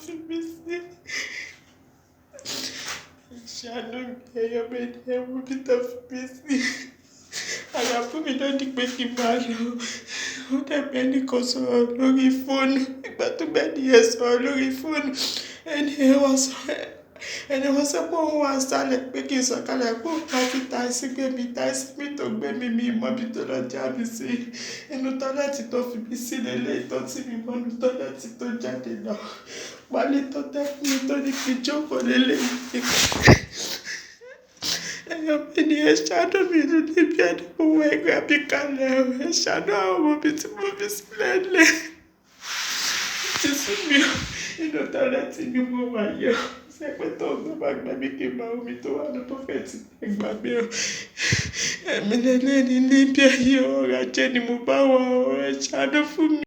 fi mí sí. Ẹ ṣàánú mi, ẹ̀yọ́ mi ni ẹ wo ibi tó fi mí sí. Àyà fún mi lódì pé kí n máa lọ. Ó dàbí ẹni kan sọ̀rọ̀ lórí fóònù. Ìgbà tó bá ẹni yẹn sọ̀rọ̀ lórí fóònù, ẹni yẹn wá sọ, ẹni wọ́n sọ pé òun wá sálẹ̀ pé kí n sọ̀kalẹ̀ pé òun máa fi táìsì gbé mi, táìsì mi tó gbé mi, mi mọ ibi tó lọ já mi sí. Inú tọ́lẹ́tì tó fi mí sí lélẹ̀, tó ti mi mọ́ inú tọ́lẹ́tì tó jáde lọ. Pálí tó tẹ́ fún mi tó ní kí n jókòó lélẹ̀. Ẹ̀yàn mi ni ẹ ṣàánú mi ní Libya ní mo wọ ẹgbẹ́ àbíkalẹ̀. Ẹ ṣàánú àwọn ọmọ mi tí mo fi sílẹ̀ lẹ̀. Ti sú mi o. Inú tọ́lẹ́tì ni mo wà yìí o. Ṣé pé tó ń bá gbé mi kí n máa omi tó wà ní bọ́fẹ̀tì ẹgbàá mi o. Ẹ̀mí lélẹ̀ ní Libya yìí o, ọ̀rọ̀ ajé ni mo bá wà o. Ẹ ṣàánú fún mi.